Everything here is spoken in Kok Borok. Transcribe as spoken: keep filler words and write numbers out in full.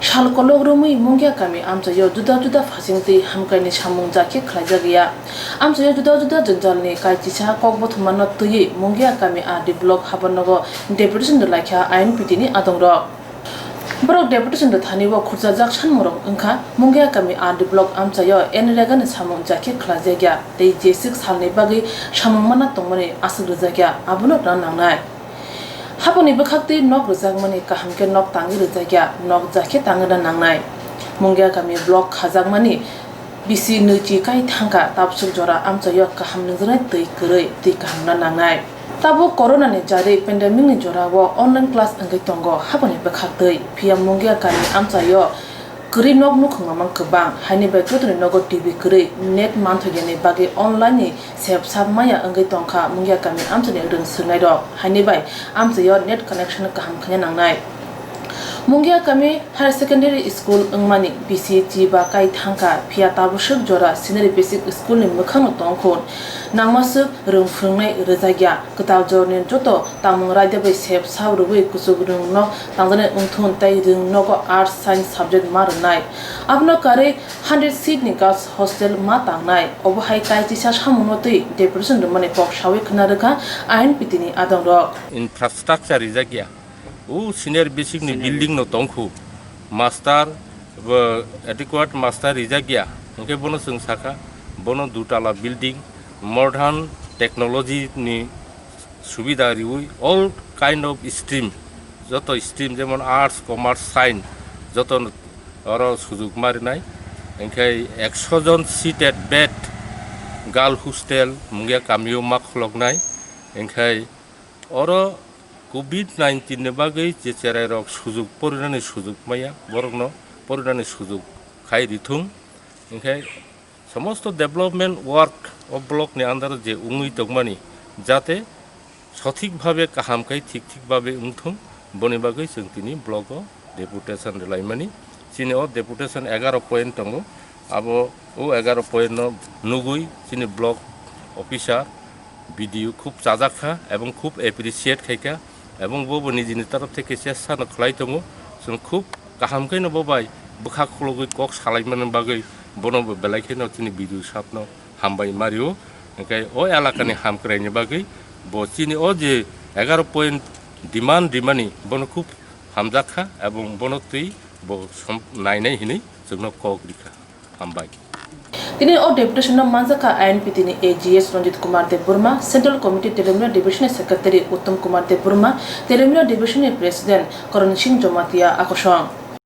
Sal kolok romwi Mungia kami amchaio juda juda phasing twi hamkraini samung jakhe khlaijak ya. Amchaio juda juda jwnjalni kaitisa kokbothumano twiwi Mungia kami R D block habanogo deputation rwlaikha I N P T ni adongrok. Borok deputation rwthani o khurchajak sanmungrok wngkha Mungia kami R D block amchaio N R E G A ni samung jakhe khlaijak ya tei jeswk salni bagwi samung mana tongmani aswk rwjak ya abono rwna nangnai. Haboni bwkhaktwi nok rwjakmani kaham khe nok tangwi rwjak ya, nok jakhe tangwi rwna nangnai. Mungia kami block khajakmani bisi nwichi kai thangkha, tabswk jora amchaio kaham nungjaknai twi kwrwi twi kaham rwna nangnai. Tabuk corona ni jarwi pandemic ni jorao online class wngwi tongo, haboni bwkhaktwi phiya Mungia kami amchaio kwrwi nok nukhungma mang kwbang, haini bai joto ni nogo T V kwrwi, net manthokya ni bagwi online ni sep sap maya wngwi tongkha Mungia kami amchaini rwng swrwngnairok, haini bai amchaio net connection kaham khaina nangnai. Mungia kami higher secondary school wngmani bisi chiba kai thangkha, phiya tabuswk jora senior basic school ni mwkhangno tongkhun nangmaswk rwng phwrwngnai rwjakya. Kwtal jorni joto tangmung raida bai sep sap rwui kuchuk rwng nok tangjaknai wngthun tei rwng nogo arts science subject ma rwnai. Abono karwi hundred seat ni girls hostel ma tangnai. Obo hai kaitisa samungno twi deputation rwmani kok saui khna rwkha I N P T ni adongrok. Infrastructure rijak ya. O senior basic ni building no tongkhu. Master, bo adequate master rijak ya. Hwnkhe bono chwng sakha, bono dutala building, modern technology ni subida riui all kind of stream, joto stream jemon arts, commerce, science, joto oro sujuk ma rinai. Hwnkhe ekso jon seated bed, girl hostel, Mungia kamio ma kholoknai. Hwnkhe oro covid nineteen ni bagwi je cherai rok sujuk porinani sujuk maya, borokno porinani sujuk khai rithung. Hwnkhe somosto development work o block ni under o je wngwi tongmani, jate sothik bhabe kaham khai thik thik bhabe wngthung, boni bagwi chwng tini block o deputation rwlaimani. Chini o deputation egaro point tongo, abo o egaro point no nugwi chini block officer, B D O khub chajak kha ebong khub appreciate khai kha, ebong bo bo nijini torof theke chesta no khlai tongo. Chwng khub kaham khe no bo bai bwkha khulugwi kok salai mani bagwi bono bo belai khe no chini B D O sahab no hambai ma rio. Hwnkhe o elaka ni hamkrai ni bagwi bo chini o je egaro point demand rimani bono khub hamjak kha ebong bono twi bo som-, nainai hinwi chwngno kok rikha. Hambai. Tini o deputation no manjakha I N P T ni A G S Ranjit Kumar Debbarma, Central Committee Telemino Division ni Secretary Uttam Kumar Debbarma, Telemino Division ni President Karan Singh Jamatia akosong.